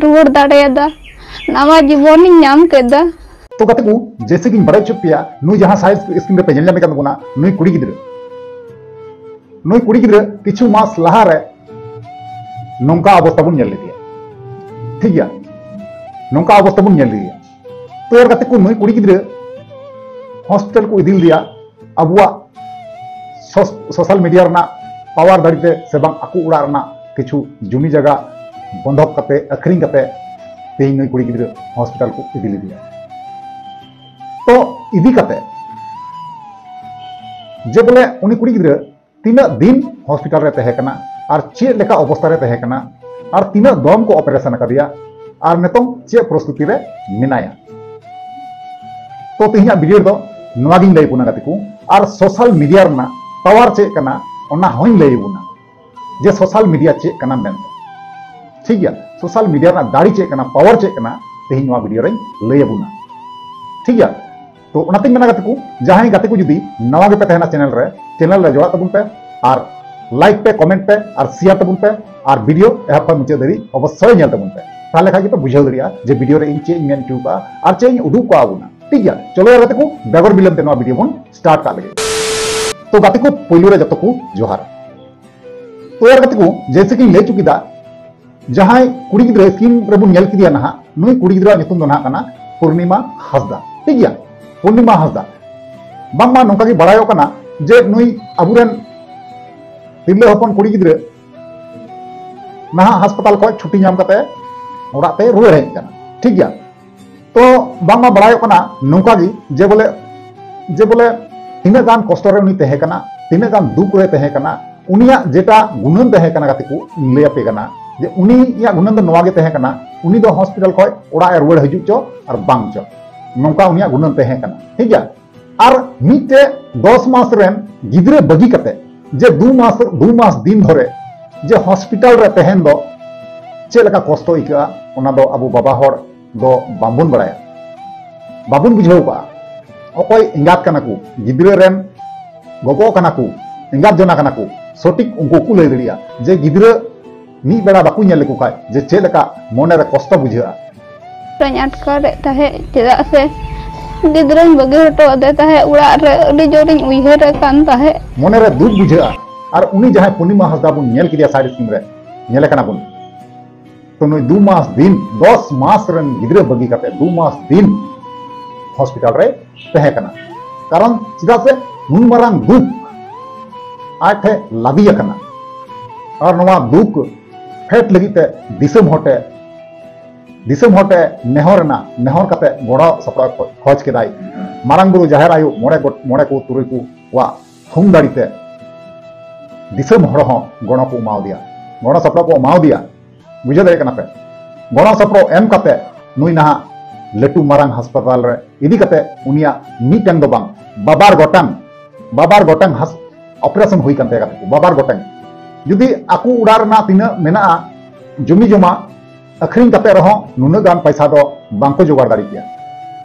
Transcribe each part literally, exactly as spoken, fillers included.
ᱨᱩᱣᱟᱹᱲ ᱫᱟᱲᱮᱭᱟᱫᱟ, ᱱᱟᱣᱟ ᱡᱤᱵᱚᱱᱤᱧ ᱧᱟᱢ ᱠᱮᱫᱟ᱾ ᱛᱚ ᱜᱟᱛᱮ ᱠᱚ, ᱡᱮᱭᱥᱮ ᱠᱤᱧ ᱵᱟᱲᱟᱭ ᱦᱚᱪᱚ ᱯᱮᱭᱟ, ᱱᱩᱭ ᱡᱟᱦᱟᱸ ᱥᱟᱭᱤᱡ ᱥᱠᱨᱤᱱ ᱨᱮᱯᱮ ᱧᱮᱞ ᱧᱟᱢᱮ ᱠᱟᱱ ᱛᱟᱵᱚᱱᱟ, ᱱᱩᱭ ᱠᱩᱲᱤ ᱜᱤᱫᱽᱨᱟᱹ, ᱱᱩᱭ ᱠᱩᱲᱤ ᱜᱤᱫᱽᱨᱟᱹ ᱠᱤᱪᱷᱩ ᱢᱟᱥ ᱞᱟᱦᱟᱨᱮ ᱱᱚᱝᱠᱟ ᱚᱵᱚᱥᱛᱟ ᱵᱚᱱ ᱧᱮᱞ ᱞᱮᱫᱮᱭᱟ᱾ ᱴᱷᱤᱠ ᱜᱮᱭᱟ, ᱱᱚᱝᱠᱟ ᱚᱵᱚᱥᱛᱟ ᱵᱚᱱ ᱧᱮᱞ ᱞᱮᱫᱮᱭᱟ᱾ ᱛᱚ ᱭᱟᱨ ᱜᱟᱛᱮ ᱠᱚ, ᱱᱩᱭ ᱠᱩᱲᱤ ᱜᱤᱫᱽᱨᱟᱹ ᱦᱚᱥᱯᱤᱴᱟᱞ ᱠᱚ ᱤᱫᱤ ᱞᱮᱫᱮᱭᱟ ᱟᱵᱚᱣᱟᱜ ᱥᱳᱥ-, ᱥᱳᱥᱟᱞ ᱢᱤᱰᱤᱭᱟ ᱨᱮᱱᱟᱜ ᱯᱟᱣᱟᱨ ᱫᱟᱲᱮ ᱛᱮ, ᱥᱮ ᱵᱟᱝ ᱟᱠᱚ ᱚᱲᱟᱜ ᱨᱮᱱᱟᱜ ᱠᱤᱪᱷᱩ ᱡᱩᱢᱤ ᱡᱟᱭᱜᱟ ᱵᱚᱱᱫᱷᱚᱠ ᱠᱟᱛᱮ, ᱟᱹᱠᱷᱨᱤᱧ ᱠᱟᱛᱮ ᱛᱮᱦᱮᱧ ᱱᱩᱭ ᱠᱩᱲᱤ ᱜᱤᱫᱽᱨᱟᱹ ᱦᱚᱥᱯᱤᱴᱟᱞ ᱠᱚ ᱤᱫᱤ ᱞᱮᱫᱮᱭᱟ᱾ ᱛᱚ ᱤᱫᱤ ᱠᱟᱛᱮ ᱡᱮ ᱵᱚᱞᱮ ᱩᱱᱤ ᱠᱩᱲᱤ ᱜᱤᱫᱽᱨᱟᱹ ᱛᱤᱱᱟᱹᱜ ᱫᱤᱱ ᱦᱚᱥᱯᱤᱴᱟᱞ ᱨᱮ ᱛᱟᱦᱮᱸ ᱠᱟᱱᱟ ᱟᱨ ᱪᱮᱫ ᱞᱮᱠᱟ ᱚᱵᱚᱥᱛᱟ ᱨᱮ ᱛᱟᱦᱮᱸ ᱠᱟᱱᱟ ᱟᱨ ᱛᱤᱱᱟᱹᱜ ᱫᱚᱢ ᱠᱚ ᱚᱯᱟᱨᱮᱥᱚᱱ ᱟᱠᱟᱫᱮᱭᱟ ᱟᱨ ᱱᱤᱛᱚᱝ ᱪᱮᱫ ᱯᱚᱨᱤᱥᱛᱷᱤᱛᱤ ᱨᱮ ᱢᱮᱱᱟᱭᱟ᱾ ᱛᱚ ᱛᱮᱦᱮᱧᱟᱜ ᱵᱷᱤᱰᱤᱭᱳ ᱨᱮᱫᱚ ᱱᱚᱣᱟ ᱜᱤᱧ ᱞᱟᱹᱭ ᱟᱵᱚᱱᱟ ᱜᱟᱛᱮ ᱠᱚ, ᱟᱨ ᱥᱳᱥᱟᱞ ᱢᱤᱰᱤᱭᱟ ᱨᱮᱱᱟᱜ ᱯᱟᱣᱟᱨ ᱪᱮᱫ ᱠᱟᱱᱟ ᱚᱱᱟ ᱦᱚᱸᱧ ᱞᱟᱹᱭ ᱟᱵᱚᱱᱟ, ᱡᱮ ᱥᱳᱥᱟᱞ ᱢᱤᱰᱤᱭᱟ ᱪᱮᱫ ᱠᱟᱱᱟ ᱢᱮᱱᱛᱮ᱾ ᱴᱷᱤᱠ ᱜᱮᱭᱟ, ᱥᱳᱥᱟᱞ ᱢᱤᱰᱤᱭᱟ ᱨᱮᱱᱟᱜ ᱫᱟᱲᱮ ᱪᱮᱫ ᱠᱟᱱᱟ, ᱯᱟᱣᱟᱨ ᱪᱮᱫ ᱠᱟᱱᱟ, ᱛᱮᱦᱮᱧ ᱱᱚᱣᱟ ᱵᱷᱤᱰᱤᱭᱳ ᱨᱮᱧ ᱞᱟᱹᱭ ᱟᱵᱚᱱᱟ᱾ ᱴᱷᱤᱠ ᱜᱮᱭᱟ, ᱛᱚ ᱚᱱᱟᱛᱮᱧ ᱢᱮᱱᱟ ᱜᱟᱛᱮ ᱠᱚ, ᱡᱟᱦᱟᱸᱭ ᱜᱟᱛᱮ ᱠᱚ ᱡᱩᱫᱤ ᱱᱟᱣᱟ ᱜᱮᱯᱮ ᱛᱟᱦᱮᱱᱟ ᱪᱮᱱᱮᱞ ᱨᱮ, ᱪᱮᱱᱮᱞ ᱨᱮ ᱡᱚᱲᱟᱜ ᱛᱟᱵᱚᱱ ᱯᱮ ᱟᱨ ᱞᱟᱭᱤᱠ ᱯᱮ, ᱠᱚᱢᱮᱱᱴ ᱯᱮ ᱟᱨ ᱥᱮᱭᱟᱨ ᱛᱟᱵᱚᱱ ᱯᱮ ᱟᱨ ᱵᱷᱤᱰᱤᱭᱳ ᱮᱦᱚᱵ ᱠᱷᱚᱱ ᱢᱩᱪᱟᱹᱫ ᱫᱷᱟᱹᱵᱤᱡ ᱚᱵᱚᱥᱥᱳᱭ ᱧᱮᱞ ᱛᱟᱵᱚᱱ ᱯᱮ᱾ ᱛᱟᱦᱞᱮ ᱠᱷᱟᱱ ᱜᱮᱯᱮ ᱵᱩᱡᱷᱟᱹᱣ ᱫᱟᱲᱮᱭᱟᱜᱼᱟ ᱡᱮ ᱵᱷᱤᱰᱤᱭᱳ ᱨᱮ ᱤᱧ ᱪᱮᱫ ᱤᱧ ᱢᱮᱱ ᱦᱚᱪᱚ ᱠᱟᱜᱼᱟ ᱟᱨ ᱪᱮᱫ ᱤᱧ ᱩᱫᱩᱜ ᱠᱟᱜ ᱵᱚᱱᱟ᱾ ᱴᱷᱤᱠ ᱜᱮᱭᱟ, ᱪᱚᱞᱚ ᱭᱟᱨ ᱜᱟᱛᱮ ᱠᱚ, ᱵᱮᱜᱚᱨ ᱵᱤᱞᱚᱢ ᱛᱮ ᱱᱚᱣᱟ ᱵᱷᱤᱰᱤᱭᱳ ᱵᱚᱱ ᱥᱴᱟᱨᱴ ᱠᱟᱜ ᱞᱮᱜᱮ᱾ ᱛᱚ ᱜᱟᱛᱮ ᱠᱚ, ᱯᱳᱭᱞᱳ ᱨᱮ ᱡᱚᱛᱚ ᱠᱚ ᱡᱚᱦᱟᱨ᱾ ᱛᱚ ᱭᱟᱨ ᱜᱟᱛᱮ ᱠᱚ, ᱡᱮᱭᱥᱮ ᱠᱤᱧ ᱞᱟᱹᱭ ᱦᱚᱪᱚ ᱠᱮᱫᱟ, ᱡᱟᱦᱟᱸᱭ ᱠᱩᱲᱤ ᱜᱤᱫᱽᱨᱟᱹ ᱥᱠᱨᱤᱱ ᱨᱮᱵᱚᱱ ᱧᱮᱞ ᱠᱮᱫᱮᱭᱟ ᱱᱟᱦᱟᱜ, ᱱᱩᱭ ᱠᱩᱲᱤ ᱜᱤᱫᱽᱨᱟᱹᱣᱟᱜ ᱧᱩᱛᱩᱢ ᱫᱚ ᱱᱟᱦᱟᱜ ᱠᱟᱱᱟ ᱯᱩᱨᱱᱤᱢᱟ ᱦᱟᱸᱥᱫᱟ᱾ ᱴᱷᱤᱠ ᱜᱮᱭᱟ, ᱯᱩᱨᱱᱤᱢᱟ ᱦᱟᱸᱥᱫᱟ᱾ ᱵᱟᱝᱢᱟ ᱱᱚᱝᱠᱟ ᱜᱮ ᱵᱟᱲᱟᱭᱚᱜ ᱠᱟᱱᱟ ᱡᱮ ᱱᱩᱭ ᱟᱵᱚᱨᱮᱱ ᱛᱤᱨᱞᱟᱹ ᱦᱚᱯᱚᱱ ᱠᱩᱲᱤ ᱜᱤᱫᱽᱨᱟᱹ ᱱᱟᱦᱟᱜ ᱦᱟᱥᱯᱟᱛᱟᱞ ᱠᱷᱚᱱ ᱪᱷᱩᱴᱤ ᱧᱟᱢ ᱠᱟᱛᱮ ᱚᱲᱟᱜ ᱛᱮ ᱨᱩᱣᱟᱹᱲ ᱦᱮᱡ ᱟᱠᱟᱱᱟ᱾ ᱴᱷᱤᱠ ᱜᱮᱭᱟ, ᱛᱚ ᱵᱟᱝᱢᱟ ᱵᱟᱲᱟᱭᱚᱜ ᱠᱟᱱᱟ ᱱᱚᱝᱠᱟ ᱜᱮ ᱡᱮ ᱵᱚᱞᱮ, ᱡᱮ ᱵᱚᱞᱮ ᱛᱤᱱᱟᱹᱜ ᱜᱟᱱ ᱠᱚᱥᱴᱚ ᱨᱮ ᱩᱱᱤ ᱛᱟᱦᱮᱸ ᱠᱟᱱᱟ, ᱛᱤᱱᱟᱹᱜ ᱜᱟᱱ ᱫᱩᱠ ᱨᱮ ᱛᱟᱦᱮᱸ ᱠᱟᱱᱟ, ᱩᱱᱤᱭᱟᱜ ᱡᱮᱴᱟ ᱜᱩᱱᱟᱹᱱ ᱛᱟᱦᱮᱸ ᱠᱟᱱᱟ ᱜᱟᱛᱮ ᱠᱚ, ᱤᱧ ᱞᱟᱹᱭ ᱟᱯᱮ ᱠᱟᱱᱟ ᱡᱮ ᱩᱱᱤᱭᱟᱜ ᱜᱩᱱᱟᱹᱱ ᱫᱚ ᱱᱚᱣᱟ ᱜᱮ ᱛᱟᱦᱮᱸ ᱠᱟᱱᱟ, ᱩᱱᱤ ᱫᱚ ᱦᱚᱥᱯᱤᱴᱟᱞ ᱠᱷᱚᱱ ᱚᱲᱟᱜ ᱮ ᱨᱩᱣᱟᱹᱲ ᱦᱤᱡᱩᱜ ᱪᱚ ᱟᱨ ᱵᱟᱝ ᱪᱚ, ᱱᱚᱝᱠᱟ ᱩᱱᱤᱭᱟᱜ ᱜᱩᱱᱟᱹᱱ ᱛᱟᱦᱮᱸ ᱠᱟᱱᱟ᱾ ᱴᱷᱤᱠ ᱜᱮᱭᱟ, ᱟᱨ ᱢᱤᱫᱴᱮᱡ ᱫᱚᱥ ᱢᱟᱥ ᱨᱮᱱ ᱜᱤᱫᱽᱨᱟᱹ ᱵᱟᱹᱜᱤ ᱠᱟᱛᱮ, ᱡᱮ ᱫᱩ ᱢᱟᱥ, ᱫᱩ ᱢᱟᱥ ᱫᱤᱱ ᱫᱷᱚᱨᱮ ᱡᱮ ᱦᱚᱥᱯᱤᱴᱟᱞ ᱨᱮ ᱛᱟᱦᱮᱱ ᱫᱚ ᱪᱮᱫ ᱞᱮᱠᱟ ᱠᱚᱥᱴᱚ ᱟᱹᱭᱠᱟᱹᱜᱼᱟ, ᱚᱱᱟ ᱫᱚ ᱟᱵᱚ ᱵᱟᱵᱟ ᱦᱚᱲ ᱫᱚ ᱵᱟᱝᱵᱚᱱ ᱵᱟᱲᱟᱭᱟ, ᱵᱟᱵᱚᱱ ᱵᱩᱡᱷᱟᱹᱣ ᱠᱟᱜᱼᱟ᱾ ᱚᱠᱚᱭ ᱮᱸᱜᱟᱛ ᱠᱟᱱᱟ ᱠᱚ, ᱜᱤᱫᱽᱨᱟᱹ ᱨᱮᱱ ᱜᱚᱜᱚ ᱠᱟᱱᱟ ᱠᱚ, ᱮᱸᱜᱟᱛ ᱡᱚᱱᱟ ᱠᱟᱱᱟ ᱠᱚ, ᱥᱚᱴᱷᱤᱠ ᱩᱱᱠᱩ ᱠᱚ ᱞᱟᱹᱭ ᱫᱟᱲᱮᱭᱟᱜᱼᱟ ᱡᱮ ᱜᱤᱫᱽᱨᱟᱹ ᱢᱤᱫ ᱵᱮᱲᱟ ᱵᱟᱠᱚ ᱧᱮᱞ ᱞᱮᱠᱚ ᱠᱷᱟᱡ ᱡᱮ ᱪᱮᱫ ᱞᱮᱠᱟ ᱢᱚᱱᱮ ᱨᱮ ᱠᱚᱥᱴᱚ ᱵᱩᱡᱷᱟᱹᱜᱼᱟ᱾ ᱟᱴᱠᱟᱨᱮᱫ ᱛᱟᱦᱮᱸᱫ, ᱪᱮᱫᱟᱜ ᱥᱮ ᱜᱤᱫᱽᱨᱟᱹᱧ ᱵᱟᱹᱜᱤ ᱦᱚᱴᱚ ᱟᱫᱮ ᱛᱟᱦᱮᱸᱫ ᱚᱲᱟᱜ ᱨᱮ᱾ ᱟᱹᱰᱤ ᱡᱳᱨᱤᱧ ᱩᱭᱦᱟᱹᱨᱮ ᱠᱟᱱ ᱛᱟᱦᱮᱸᱫ᱾ ᱢᱚᱱᱮ ᱨᱮ ᱫᱩᱠ ᱵᱩᱡᱷᱟᱹᱜᱼᱟ᱾ ᱟᱨ ᱩᱱᱤ ᱡᱟᱦᱟᱸᱭ ᱯᱩᱨᱱᱤᱢᱟ ᱦᱟᱸᱥᱫᱟ ᱵᱚᱱ ᱧᱮᱞ ᱠᱮᱫᱮᱭᱟ ᱥᱟᱭᱤᱰ ᱥᱠᱨᱤᱱ ᱨᱮ, ᱧᱮᱞᱮ ᱠᱟᱱᱟ ᱵᱚᱱ, ᱛᱚ ᱱᱩᱭ ᱫᱩ ᱢᱟᱥ ᱫᱤᱱ, ᱫᱚᱥ ᱢᱟᱥ ᱨᱮᱱ ᱜᱤᱫᱽᱨᱟᱹ ᱵᱟᱹᱜᱤ ᱠᱟᱛᱮ ᱫᱩ ᱢᱟᱥ ᱫᱤᱱ ᱦᱚᱥᱯᱤᱴᱟᱞ ᱨᱮ ᱛᱟᱦᱮᱸ ᱠᱟᱱᱟ᱾ ᱠᱟᱨᱚᱱ ᱪᱮᱫᱟᱜ ᱥᱮ ᱱᱩᱱ ᱢᱟᱨᱟᱝ ᱫᱩᱠ ᱟᱡ ᱴᱷᱮᱱ ᱞᱟᱫᱮ ᱟᱠᱟᱱᱟ᱾ ᱟᱨ ᱱᱚᱣᱟ ᱫᱩᱠ ᱯᱷᱮᱰ ᱞᱟᱹᱜᱤᱫ ᱛᱮ ᱫᱤᱥᱚᱢ ᱦᱚᱲ ᱴᱷᱮᱱ, ᱫᱤᱥᱚᱢ ᱦᱚᱲ ᱴᱷᱮᱱ ᱱᱮᱦᱚᱨ ᱨᱮᱱᱟᱜ, ᱱᱮᱦᱚᱨ ᱠᱟᱛᱮ ᱜᱚᱲᱚ ᱥᱚᱯᱚᱦᱚᱫ ᱠᱷᱚ-, ᱠᱷᱚᱡᱽ ᱠᱮᱫᱟᱭ᱾ ᱢᱟᱨᱟᱝ ᱵᱩᱨᱩ, ᱡᱟᱦᱮᱨ ᱟᱭᱳ, ᱢᱚᱬᱮ ᱜᱚᱴ-, ᱢᱚᱬᱮ ᱠᱚ ᱛᱩᱨᱩᱭ ᱠᱚ ᱣᱟᱜ ᱛᱷᱩᱢ ᱫᱟᱲᱮ ᱛᱮ ᱫᱤᱥᱚᱢ ᱦᱚᱲ ᱦᱚᱸ ᱜᱚᱲᱚ ᱠᱚ ᱮᱢᱟᱣᱟᱫᱮᱭᱟ, ᱜᱚᱲᱚ ᱥᱚᱯᱚᱦᱚᱫ ᱠᱚ ᱮᱢᱟᱣᱟᱫᱮᱭᱟ᱾ ᱵᱩᱡᱷᱟᱹᱣ ᱫᱟᱲᱮᱭᱟᱜ ᱠᱟᱱᱟ ᱯᱮ? ᱜᱚᱲᱚ ᱥᱚᱯᱚᱦᱚᱫ ᱮᱢ ᱠᱟᱛᱮ ᱱᱩᱭ ᱱᱟᱦᱟᱜ ᱞᱟᱹᱴᱩ ᱢᱟᱨᱟᱝ ᱦᱟᱥᱯᱟᱛᱟᱞ ᱨᱮ ᱤᱫᱤ ᱠᱟᱛᱮ ᱩᱱᱤᱭᱟᱜ ᱢᱤᱫᱴᱟᱝ ᱫᱚ ᱵᱟᱝ, ᱵᱟᱵᱟᱨ ᱜᱚᱴᱟᱝ, ᱵᱟᱵᱟᱨ ᱜᱚᱴᱟᱝ ᱦᱟᱥ-, ᱚᱯᱟᱨᱮᱥᱚᱱ ᱦᱩᱭ ᱠᱟᱱ ᱛᱟᱭᱟ ᱜᱟᱛᱮ ᱠᱚ, ᱵᱟᱵᱟᱨ ᱜᱚᱴᱟᱝ᱾ ᱡᱩᱫᱤ ᱟᱠᱚ ᱚᱲᱟᱜ ᱨᱮᱱᱟᱜ ᱛᱤᱱᱟᱹᱜ ᱢᱮᱱᱟᱜᱼᱟ ᱡᱩᱢᱤ ᱡᱚᱢᱟ ᱟᱹᱠᱷᱨᱤᱧ ᱠᱟᱛᱮ ᱨᱮᱦᱚᱸ ᱱᱩᱱᱟᱹᱜ ᱜᱟᱱ ᱯᱚᱭᱥᱟ ᱫᱚ ᱵᱟᱝᱠᱚ ᱡᱚᱜᱟᱲ ᱫᱟᱲᱮ ᱠᱮᱭᱟ᱾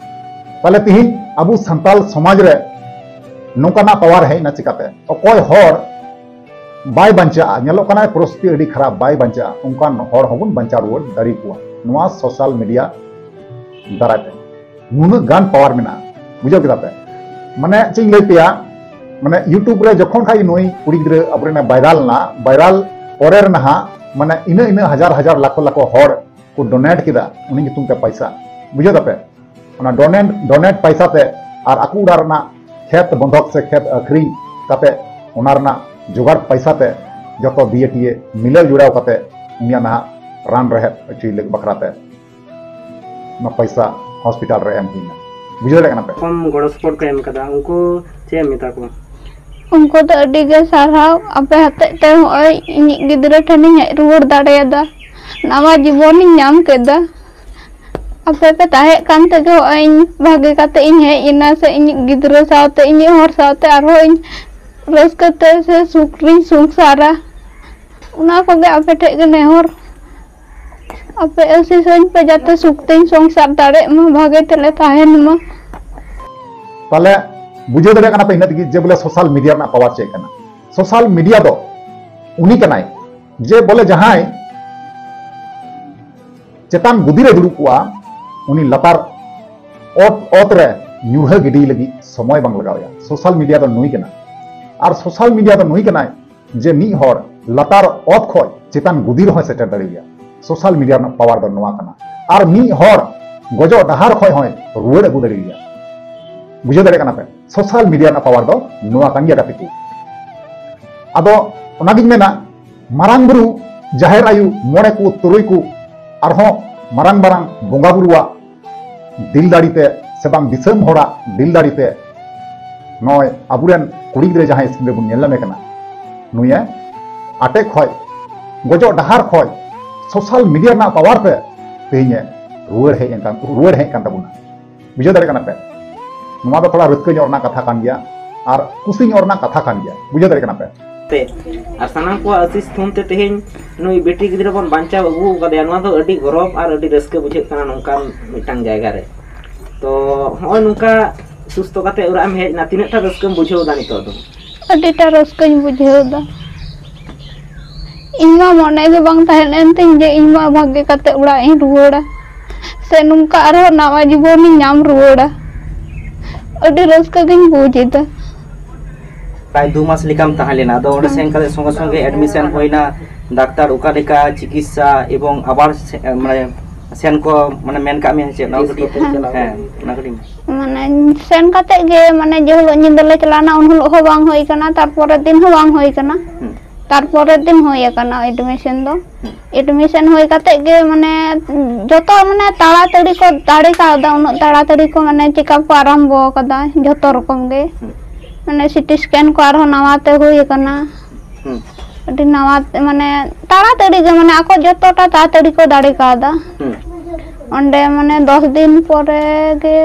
ᱛᱟᱦᱞᱮ ᱛᱤᱦᱤᱧ ᱟᱵᱚ ᱥᱟᱱᱛᱟᱞ ᱥᱚᱢᱟᱡᱽ ᱨᱮ ᱱᱚᱝᱠᱟᱱᱟᱜ ᱯᱟᱣᱟᱨ ᱦᱮᱡ ᱮᱱᱟ ᱪᱤᱠᱟᱛᱮ? ᱚᱠᱚᱭ ᱦᱚᱲ ᱵᱟᱭ ᱵᱟᱧᱪᱟᱜᱼᱟ, ᱧᱮᱞᱚᱜ ᱠᱟᱱᱟ ᱯᱚᱨᱤᱥᱛᱷᱤᱛᱤ ᱟᱹᱰᱤ ᱠᱷᱟᱨᱟᱯ, ᱵᱟᱭ ᱵᱟᱧᱪᱟᱜᱼᱟ, ᱚᱱᱠᱟᱱ ᱦᱚᱲ ᱦᱚᱸᱵᱚᱱ ᱵᱟᱧᱪᱟᱣ ᱨᱩᱣᱟᱹᱲ ᱫᱟᱲᱮ ᱠᱚᱣᱟ ᱱᱚᱣᱟ ᱥᱳᱥᱟᱞ ᱢᱤᱰᱤᱭᱟ ᱫᱟᱨᱟᱭ ᱛᱮ᱾ ᱱᱩᱱᱟᱹᱜ ᱜᱟᱱ ᱯᱟᱣᱟᱨ ᱢᱮᱱᱟᱜᱼᱟ, ᱵᱩᱡᱷᱟᱹᱣ ᱠᱮᱫᱟ ᱯᱮ? ᱢᱟᱱᱮ ᱪᱮᱫ ᱤᱧ ᱞᱟᱹᱭ ᱯᱮᱭᱟ, ᱢᱟᱱᱮ YouTube ᱨᱮ ᱡᱚᱠᱷᱚᱱ ᱠᱷᱟᱡ ᱱᱩᱭ ᱠᱩᱲᱤ ᱜᱤᱫᱽᱨᱟᱹ ᱟᱵᱚᱨᱮᱱ ᱵᱷᱟᱭᱨᱟᱞ ᱞᱮᱱᱟ, ᱵᱷᱟᱭᱨᱟᱞ ᱯᱚᱨᱮ ᱨᱮ ᱱᱟᱦᱟᱜ ᱢᱟᱱᱮ ᱤᱱᱟᱹ ᱤᱱᱟᱹ ᱦᱟᱡᱟᱨ ᱦᱟᱡᱟᱨ ᱞᱟᱠᱷᱚ ᱞᱟᱠᱷᱚ ᱦᱚᱲ ᱠᱚ ᱰᱚᱱᱮᱴ ᱠᱮᱫᱟ ᱩᱱᱤ ᱧᱩᱛᱩᱢ ᱛᱮ ᱯᱚᱭᱥᱟ, ᱵᱩᱡᱷᱟᱹᱣ ᱫᱟᱯᱮ? ᱚᱱᱟ ᱰᱚᱱᱮᱴ, ᱰᱚᱱᱮᱴ ᱯᱚᱭᱥᱟ ᱛᱮ ᱟᱨ ᱟᱠᱚ ᱚᱲᱟᱜ ᱨᱮᱱᱟᱜ ᱠᱷᱮᱛ ᱵᱚᱱᱫᱷᱚᱠ ᱥᱮ ᱠᱷᱮᱛ ᱟᱹᱠᱷᱨᱤᱧ ᱠᱟᱛᱮ ᱚᱱᱟ ᱨᱮᱱᱟᱜ ᱡᱚᱜᱟᱲ ᱯᱚᱭᱥᱟ ᱛᱮ ᱡᱚᱛᱚ ᱫᱤᱭᱮ ᱴᱤᱭᱮ ᱢᱤᱞᱟᱹᱣ ᱡᱚᱲᱟᱣ ᱠᱟᱛᱮ ᱩᱱᱤᱭᱟᱜ ᱱᱟᱦᱟᱜ ᱨᱟᱱ ᱨᱮᱦᱮᱫ ᱦᱚᱪᱚᱭ ᱞᱟᱹᱜᱤᱫ ᱵᱟᱠᱷᱨᱟ ᱛᱮ ᱚᱱᱟ ᱯᱚᱭᱥᱟ ᱦᱚᱥᱯᱤᱴᱟᱞ ᱨᱮ ᱮᱢ ᱦᱩᱭᱱᱟ᱾ ᱵᱩᱡᱷᱟᱹᱣ ᱫᱟᱲᱮᱭᱟᱜ ᱠᱟᱱᱟ ᱯᱮ? ᱠᱚᱢ ᱜᱚᱲᱚ ᱥᱚᱯᱚᱦᱚᱫ ᱠᱚ ᱮᱢ ᱠᱟᱫᱟ, ᱩᱱᱠᱩ ᱪᱮᱫ ᱮᱢ ᱢᱮᱛᱟ ᱠᱚᱣᱟ? ᱩᱱᱠᱩ ᱫᱚ ᱟᱹᱰᱤ ᱜᱮ ᱥᱟᱨᱦᱟᱣ, ᱟᱯᱮ ᱦᱚᱛᱮᱡ ᱛᱮ ᱦᱚᱸᱜᱼᱚᱭ ᱤᱧᱤᱡ ᱜᱤᱫᱽᱨᱟᱹ ᱴᱷᱮᱱᱤᱧ ᱦᱮᱡ ᱨᱩᱣᱟᱹᱲ ᱫᱟᱲᱮᱭᱟᱫᱟ, ᱱᱟᱣᱟ ᱡᱤᱵᱚᱱᱤᱧ ᱧᱟᱢ ᱠᱮᱫᱟ᱾ ᱟᱯᱮ ᱯᱮ ᱛᱟᱦᱮᱸ ᱠᱟᱱ ᱛᱮᱜᱮ ᱦᱚᱸᱜᱼᱚᱭ ᱤᱧ ᱵᱷᱟᱜᱮ ᱠᱟᱛᱮ ᱤᱧ ᱦᱮᱡ ᱮᱱᱟ, ᱥᱮ ᱤᱧᱤᱡ ᱜᱤᱫᱽᱨᱟᱹ ᱥᱟᱶᱛᱮ, ᱤᱧᱤᱡ ᱦᱚᱲ ᱥᱟᱶᱛᱮ ᱟᱨᱦᱚᱸ ᱤᱧ ᱨᱟᱹᱥᱠᱟᱹ ᱛᱮ ᱥᱮ ᱥᱩᱠ ᱨᱤᱧ ᱥᱚᱝᱥᱟᱨᱟ᱾ ᱚᱱᱟ ᱠᱚᱜᱮ ᱟᱯᱮ ᱴᱷᱮᱡ ᱜᱮ ᱱᱮᱦᱚᱨ, ᱟᱯᱮ ᱟᱹᱥᱤᱥᱟᱹᱧ ᱯᱮ ᱡᱟᱛᱮ ᱥᱩᱠ ᱛᱮᱧ ᱥᱚᱝᱥᱟᱨ ᱫᱟᱲᱮᱜ ᱢᱟ, ᱵᱷᱟᱜᱮ ᱛᱮᱞᱮ ᱛᱟᱦᱮᱱ ᱢᱟ᱾ ᱛᱟᱦᱞᱮ ᱵᱩᱡᱷᱟᱹᱣ ᱫᱟᱲᱮᱭᱟᱜ ᱠᱟᱱᱟ ᱯᱮ ᱤᱱᱟᱹ ᱛᱮᱜᱮ ᱡᱮ ᱵᱚᱞᱮ ᱥᱳᱥᱟᱞ ᱢᱤᱰᱤᱭᱟ ᱨᱮᱱᱟᱜ ᱯᱟᱣᱟᱨ ᱪᱮᱫ ᱠᱟᱱᱟ᱾ ᱥᱳᱥᱟᱞ ᱢᱤᱰᱤᱭᱟ ᱫᱚ ᱩᱱᱤ ᱠᱟᱱᱟᱭ ᱡᱮ ᱵᱚᱞᱮ ᱡᱟᱦᱟᱸᱭ ᱪᱮᱛᱟᱱ ᱜᱩᱫᱤ ᱨᱮ ᱫᱩᱲᱩᱵ ᱠᱚᱜᱼᱟ, ᱩᱱᱤ ᱞᱟᱛᱟᱨ ᱚᱛ, ᱚᱛ ᱨᱮ ᱧᱩᱨᱦᱟᱹ ᱜᱤᱰᱤ ᱞᱟᱹᱜᱤᱫ ᱥᱚᱢᱚᱭ ᱵᱟᱝ ᱞᱟᱜᱟᱣ ᱮᱭᱟ᱾ ᱥᱳᱥᱟᱞ ᱢᱤᱰᱤᱭᱟ ᱫᱚ ᱱᱩᱭ ᱠᱟᱱᱟ᱾ ᱟᱨ ᱥᱳᱥᱟᱞ ᱢᱤᱰᱤᱭᱟ ᱫᱚ ᱱᱩᱭ ᱠᱟᱱᱟᱭ ᱡᱮ ᱢᱤᱫ ᱦᱚᱲ ᱞᱟᱛᱟᱨ ᱚᱛ ᱠᱷᱚᱱ ᱪᱮᱛᱟᱱ ᱜᱩᱫᱤ ᱨᱮᱦᱚᱸᱭ ᱥᱮᱴᱮᱨ ᱫᱟᱲᱮᱣᱟᱭᱟ᱾ ᱥᱳᱥᱟᱞ ᱢᱤᱰᱤᱭᱟ ᱨᱮᱱᱟᱜ ᱯᱟᱣᱟᱨ ᱫᱚ ᱱᱚᱣᱟ ᱠᱟᱱᱟ᱾ ᱟᱨ ᱢᱤᱫ ᱦᱚᱲ ᱜᱚᱡᱚᱜ ᱰᱟᱦᱟᱨ ᱠᱷᱚᱱ ᱦᱚᱸᱭ ᱨᱩᱣᱟᱹᱲ ᱟᱹᱜᱩ ᱫᱟᱲᱮᱣᱟᱭᱟ᱾ ᱵᱩᱡᱷᱟᱹᱣ ᱫᱟᱲᱮᱭᱟᱜ ᱠᱟᱱᱟ ᱯᱮ? ᱥᱳᱥᱟᱞ ᱢᱤᱰᱤᱭᱟ ᱨᱮᱱᱟᱜ ᱯᱟᱣᱟᱨ ᱫᱚ ᱱᱚᱣᱟ ᱠᱟᱱ ᱜᱮᱭᱟ, ᱜᱟᱛᱮ ᱠᱚ᱾ ᱟᱫᱚ ᱚᱱᱟᱜᱤᱧ ᱢᱮᱱᱟ, ᱢᱟᱨᱟᱝ ᱵᱩᱨᱩ, ᱡᱟᱦᱮᱨ ᱟᱭᱳ, ᱢᱚᱬᱮ ᱠᱚ, ᱛᱩᱨᱩᱭ ᱠᱚ, ᱟᱨᱦᱚᱸ ᱢᱟᱨᱟᱝ ᱢᱟᱨᱟᱝ ᱵᱚᱸᱜᱟ ᱵᱩᱨᱩᱣᱟᱜ ᱫᱤᱞ ᱫᱟᱲᱮ ᱛᱮ ᱥᱮ ᱵᱟᱝ ᱫᱤᱥᱚᱢ ᱦᱚᱲᱟᱜ ᱫᱤᱞ ᱫᱟᱲᱮ ᱛᱮ ᱱᱚᱜᱼᱚᱭ ᱟᱵᱚᱨᱮᱱ ᱠᱩᱲᱤ ᱜᱤᱫᱽᱨᱟᱹ ᱡᱟᱦᱟᱸᱭ screen ᱨᱮᱵᱚᱱ ᱧᱮᱞ ᱧᱟᱢᱮ ᱠᱟᱱᱟ, ᱱᱩᱭᱮ ᱟᱴᱮᱫ ᱠᱷᱚᱡ, ᱜᱚᱡᱚᱜ ᱰᱟᱦᱟᱨ ᱠᱷᱚᱡ ᱥᱳᱥᱟᱞ ᱢᱤᱰᱤᱭᱟ ᱨᱮᱱᱟᱜ ᱯᱟᱣᱟᱨ ᱛᱮ ᱛᱮᱦᱮᱧᱮ ᱨᱩᱣᱟᱹᱲ ᱦᱮᱡ ᱮᱱ ᱠᱟᱱ, ᱨᱩᱣᱟᱹᱲ ᱦᱮᱡ ᱠᱟᱱ ᱛᱟᱵᱚᱱᱟ᱾ ᱵᱩᱡᱷᱟᱹᱣ ᱫᱟᱲᱮᱭᱟᱜ ᱠᱟᱱᱟ ᱯᱮ? ᱱᱚᱣᱟ ᱫᱚ ᱛᱷᱚᱲᱟ ᱨᱟᱹᱥᱠᱟᱹ ᱧᱚᱜ ᱨᱮᱱᱟᱜ ᱠᱟᱛᱷᱟ ᱠᱟᱱ ᱜᱮᱭᱟ ᱟᱨ ᱠᱩᱥᱤ ᱧᱚᱜ ᱨᱮᱱᱟᱜ ᱠᱟᱛᱷᱟ ᱠᱟᱱ ᱜᱮᱭᱟ᱾ ᱵᱩᱡᱷᱟᱹᱣ ᱫᱟᱲᱮᱭᱟᱜ ᱠᱟᱱᱟ ᱯᱮ? ᱛᱮ ᱟᱨ ᱥᱟᱱᱟᱢ ᱠᱚᱣᱟᱜ ᱟᱹᱥᱤᱥ ᱛᱷᱩᱢ ᱛᱮ ᱛᱮᱦᱮᱧ ᱱᱩᱭ ᱵᱤᱴᱤ ᱜᱤᱫᱽᱨᱟᱹ ᱵᱚᱱ ᱵᱟᱧᱪᱟᱣ ᱟᱹᱜᱩ ᱟᱠᱟᱫᱮᱭᱟ᱾ ᱱᱚᱣᱟ ᱫᱚ ᱟᱹᱰᱤ ᱜᱚᱨᱚᱵᱽ ᱟᱨ ᱟᱹᱰᱤ ᱨᱟᱹᱥᱠᱟᱹ ᱵᱩᱡᱷᱟᱹᱜ ᱠᱟᱱᱟ᱾ ᱱᱚᱝᱠᱟᱱ ᱢᱤᱫᱴᱟᱝ ᱡᱟᱭᱜᱟ ᱨᱮ ᱛᱚ ᱱᱚᱜᱼᱚᱭ ᱱᱚᱝᱠᱟ ᱥᱩᱥᱛᱷᱚ ᱠᱟᱛᱮ ᱚᱲᱟᱜ ᱮᱢ ᱦᱮᱡ ᱮᱱᱟ, ᱛᱤᱱᱟᱹᱜ ᱴᱟ ᱨᱟᱹᱥᱠᱟᱹᱢ ᱵᱩᱡᱷᱟᱹᱣ ᱮᱫᱟ ᱱᱤᱛᱚᱜ ᱫᱚ? ᱟᱹᱰᱤᱴᱟ ᱨᱟᱹᱥᱠᱟᱹᱧ ᱵᱩᱡᱷᱟᱹᱣ ᱮᱫᱟ᱾ ᱤᱧ ᱢᱟ ᱢᱚᱱᱮ ᱜᱮ ᱵᱟᱝ ᱛᱟᱦᱮᱸ ᱞᱮᱱ ᱛᱤᱧ ᱡᱮ ᱤᱧ ᱢᱟ ᱵᱷᱟᱜᱮ ᱠᱟᱛᱮ ᱚᱲᱟᱜ ᱤᱧ ᱨᱩᱣᱟᱹᱲᱟ, ᱥᱮ ᱱᱚᱝᱠᱟ ᱟᱨᱦᱚᱸ ᱱᱟᱣᱟ ᱡᱤᱵᱚᱱᱤᱧ ᱧᱟᱢ ᱨᱩᱣᱟᱹᱲᱟ᱾ ᱟᱹᱰᱤ ᱨᱟᱹᱥᱠᱟᱹ ᱜᱤᱧ ᱵᱩᱡᱽ ᱮᱫᱟ᱾ ᱯᱨᱟᱭ ᱫᱩ ᱢᱟᱥ ᱞᱮᱠᱟᱢ ᱛᱟᱦᱮᱸ ᱞᱮᱱᱟ, ᱟᱫᱚ ᱚᱸᱰᱮ ᱥᱮᱱ ᱠᱟᱛᱮ ᱥᱚᱸᱜᱮ ᱥᱚᱸᱜᱮ ᱮᱰᱢᱤᱥᱚᱱ ᱦᱩᱭᱱᱟ, ᱰᱟᱠᱛᱟᱨ ᱚᱠᱟ ᱞᱮᱠᱟ ᱪᱤᱠᱤᱛᱥᱟ ᱮᱵᱚᱝ ᱟᱵᱟᱨ ᱥᱮ-, ᱢᱟᱱᱮ ᱥᱮᱱ ᱠᱚ ᱢᱟᱱᱮ ᱢᱮᱱ ᱠᱟᱜ ᱢᱮᱭᱟ ᱪᱮᱫ, ᱚᱱᱟ ᱠᱚ ᱠᱟᱹᱴᱤᱡ, ᱦᱮᱸ, ᱚᱱᱟ ᱠᱟᱹᱴᱤᱡ᱾ ᱢᱟᱱᱮ ᱥᱮᱱ ᱠᱟᱛᱮ ᱜᱮ, ᱢᱟᱱᱮ ᱡᱮ ᱦᱤᱞᱳᱜ ᱧᱤᱫᱟᱹ ᱞᱮ ᱪᱟᱞᱟᱣᱱᱟ, ᱩᱱ ᱦᱤᱞᱳᱜ ᱦᱚᱸ ᱵᱟᱝ ᱦᱩᱭ ᱠᱟᱱᱟ, ᱛᱟᱨᱯᱚᱨᱮᱨ ᱫᱤᱱ ᱦᱚᱸ ᱵᱟᱝ ᱦᱩᱭ ᱠᱟᱱᱟ᱾ ᱦᱩᱸ᱾ ᱛᱟᱨᱯᱚᱨᱮᱨ ᱫᱤᱱ ᱦᱩᱭ ᱟᱠᱟᱱᱟ ᱮᱰᱢᱤᱥᱚᱱ ᱫᱚ᱾ ᱦᱩᱸ᱾ ᱮᱰᱢᱤᱥᱚᱱ ᱦᱩᱭ ᱠᱟᱛᱮ ᱜᱮ, ᱢᱟᱱᱮ ᱡᱚᱛᱚ, ᱢᱟᱱᱮ ᱛᱟᱲᱟᱛᱟᱲᱤ ᱠᱚ ᱫᱟᱲᱮ ᱠᱟᱣᱫᱟ, ᱩᱱᱟᱹᱜ ᱛᱟᱲᱟᱛᱟᱲᱤ ᱠᱚ, ᱢᱟᱱᱮ ᱪᱮᱠᱟᱯ ᱠᱚ ᱟᱨᱟᱢᱵᱚ ᱟᱠᱟᱫᱟ ᱡᱚᱛᱚ ᱨᱚᱠᱚᱢ ᱜᱮ᱾ ᱦᱩᱸ᱾ ᱢᱟᱱᱮ ᱥᱤᱴᱤ ᱥᱠᱮᱱ ᱠᱚ ᱟᱨᱦᱚᱸ ᱱᱟᱣᱟ ᱛᱮ ᱦᱩᱭ ᱟᱠᱟᱱᱟ᱾ ᱦᱩᱸ᱾ ᱟᱹᱰᱤ ᱱᱟᱣᱟ ᱛᱮ, ᱢᱟᱱᱮ ᱛᱟᱲᱟᱛᱟᱲᱤ ᱜᱮ, ᱢᱟᱱᱮ ᱟᱠᱚ ᱡᱚᱛᱚᱴᱟ ᱛᱟᱲᱟᱛᱟᱲᱤ ᱠᱚ ᱫᱟᱲᱮ ᱠᱟᱣᱫᱟ᱾ ᱦᱩᱸ᱾ ᱚᱸᱰᱮ ᱢᱟᱱᱮ ᱫᱚᱥ ᱫᱤᱱ ᱯᱚᱨᱮ ᱜᱮ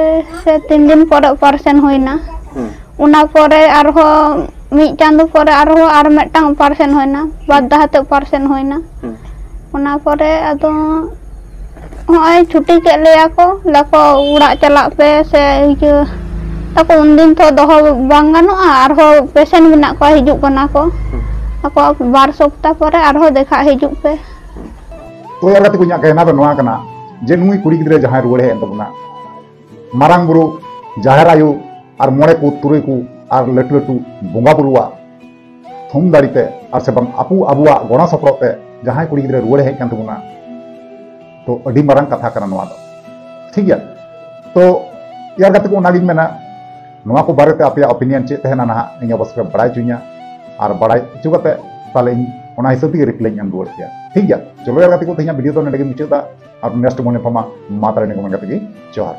ᱥᱮ ᱛᱤᱱ ᱫᱤᱱ ᱯᱚᱨᱮ ᱚᱯᱟᱨᱮᱥᱚᱱ ᱦᱩᱭᱱᱟ᱾ ᱦᱩᱸ᱾ ᱚᱱᱟ ᱯᱚᱨᱮ ᱟᱨᱦᱚᱸ ᱢᱤᱫ ᱪᱟᱸᱫᱚ ᱯᱚᱨᱮ ᱟᱨᱦᱚᱸ ᱟᱨ ᱢᱤᱫᱴᱟᱝ ᱚᱯᱟᱨᱮᱥᱚᱱ ᱦᱩᱭᱱᱟ, ᱵᱟᱨ ᱫᱷᱟᱣ ᱛᱮ ᱚᱯᱟᱨᱮᱥᱚᱱ ᱦᱩᱭᱱᱟ᱾ ᱦᱩᱸ᱾ ᱚᱱᱟ ᱯᱚᱨᱮ ᱟᱫᱚ ᱦᱚᱸᱜᱼᱚᱭ ᱪᱷᱩᱴᱤ ᱠᱮᱫ ᱞᱮᱭᱟ ᱠᱚ, ᱞᱟᱹᱭ ᱠᱚ ᱚᱲᱟᱜ ᱪᱟᱞᱟᱜ ᱯᱮ ᱥᱮ ᱤᱭᱟᱹ, ᱛᱟᱠᱚ ᱩᱱᱫᱤᱱ ᱛᱚ ᱫᱚᱦᱚ ᱵᱟᱝ ᱜᱟᱱᱚᱜᱼᱟ, ᱟᱨᱦᱚᱸ ᱯᱮᱥᱮᱱᱴ ᱢᱮᱱᱟᱜ ᱠᱚᱣᱟ, ᱦᱤᱡᱩᱜ ᱠᱟᱱᱟ ᱠᱚ᱾ ᱦᱩᱸ᱾ ᱟᱠᱚᱣᱟᱜ ᱵᱟᱨ ᱥᱚᱯᱛᱟ ᱯᱚᱨᱮ ᱟᱨᱦᱚᱸ ᱫᱮᱠᱷᱟ ᱦᱤᱡᱩᱜ ᱯᱮ᱾ ᱛᱚ ᱭᱟᱨ ᱜᱟᱛᱮ ᱠᱚ, ᱤᱧᱟᱹᱜ ᱠᱟᱹᱦᱱᱟ ᱫᱚ ᱱᱚᱣᱟ ᱠᱟᱱᱟ ᱡᱮ ᱱᱩᱭ ᱠᱩᱲᱤ ᱜᱤᱫᱽᱨᱟᱹ ᱡᱟᱦᱟᱸᱭ ᱨᱩᱣᱟᱹᱲ ᱦᱮᱡ ᱮᱱ ᱛᱟᱵᱚᱱᱟ, ᱢᱟᱨᱟᱝ ᱵᱩᱨᱩ, ᱡᱟᱦᱮᱨ ᱟᱭᱳ ᱟᱨ ᱢᱚᱬᱮ ᱠᱚ ᱛᱩᱨᱩᱭ ᱠᱚ ᱟᱨ ᱞᱟᱹᱴᱩ ᱞᱟᱹᱴᱩ ᱵᱚᱸᱜᱟ ᱵᱩᱨᱩᱣᱟᱜ ᱛᱷᱩᱢ ᱫᱟᱲᱮ ᱛᱮ ᱟᱨ ᱥᱮ ᱵᱟᱝ ᱟᱵᱚ, ᱟᱵᱚᱣᱟᱜ ᱜᱚᱲᱚ ᱥᱚᱯᱚᱦᱚᱫ ᱛᱮ ᱡᱟᱦᱟᱸᱭ ᱠᱩᱲᱤ ᱜᱤᱫᱽᱨᱟᱹ ᱨᱩᱣᱟᱹᱲ ᱦᱮᱡ ᱠᱟᱱ ᱛᱟᱵᱚᱱᱟ, ᱛᱚ ᱟᱹᱰᱤ ᱢᱟᱨᱟᱝ ᱠᱟᱛᱷᱟ ᱠᱟᱱᱟ ᱱᱚᱣᱟ ᱫᱚ᱾ ᱴᱷᱤᱠ ᱜᱮᱭᱟ? ᱛᱚ ᱭᱟᱨ ᱜᱟᱛᱮ ᱠᱚ, ᱚᱱᱟᱜᱤᱧ ᱢᱮᱱᱟ, ᱱᱚᱣᱟ ᱠᱚ ᱵᱟᱨᱮᱛᱮ ᱟᱯᱮᱭᱟᱜ opinion ᱪᱮᱫ ᱛᱟᱦᱮᱱᱟ ᱱᱟᱦᱟᱜ, ᱤᱧ ᱚᱵᱚᱥᱥᱳᱭ ᱯᱮ ᱵᱟᱲᱟᱭ ᱦᱚᱪᱚᱧᱟ᱾ ᱟᱨ ᱵᱟᱲᱟᱭ ᱦᱚᱪᱚ ᱠᱟᱛᱮ ᱛᱟᱦᱞᱮ ᱤᱧ ᱚᱱᱟ ᱦᱤᱥᱟᱹᱵ ᱛᱮᱜᱮ reply ᱤᱧ ᱮᱢ ᱨᱩᱣᱟᱹᱲ ᱯᱮᱭᱟ᱾ ᱴᱷᱤᱠ ᱜᱮᱭᱟ? ᱪᱚᱞᱚ ᱭᱟᱨ ᱜᱟᱛᱮ ᱠᱚ, ᱛᱮᱦᱮᱧᱟᱜ video ᱫᱚ ᱱᱚᱰᱮ ᱜᱮ ᱢᱩᱪᱟᱹᱫᱟ᱾ ᱟᱨ next ᱢᱚᱱᱮ ᱯᱷᱟᱢᱟ ᱢᱟ ᱛᱟᱦᱞᱮ ᱱᱤᱭᱟᱹ ᱠᱚ ᱢᱮᱱ ᱠᱟᱛᱮ ᱜᱮ ᱡᱚᱦᱟᱨ᱾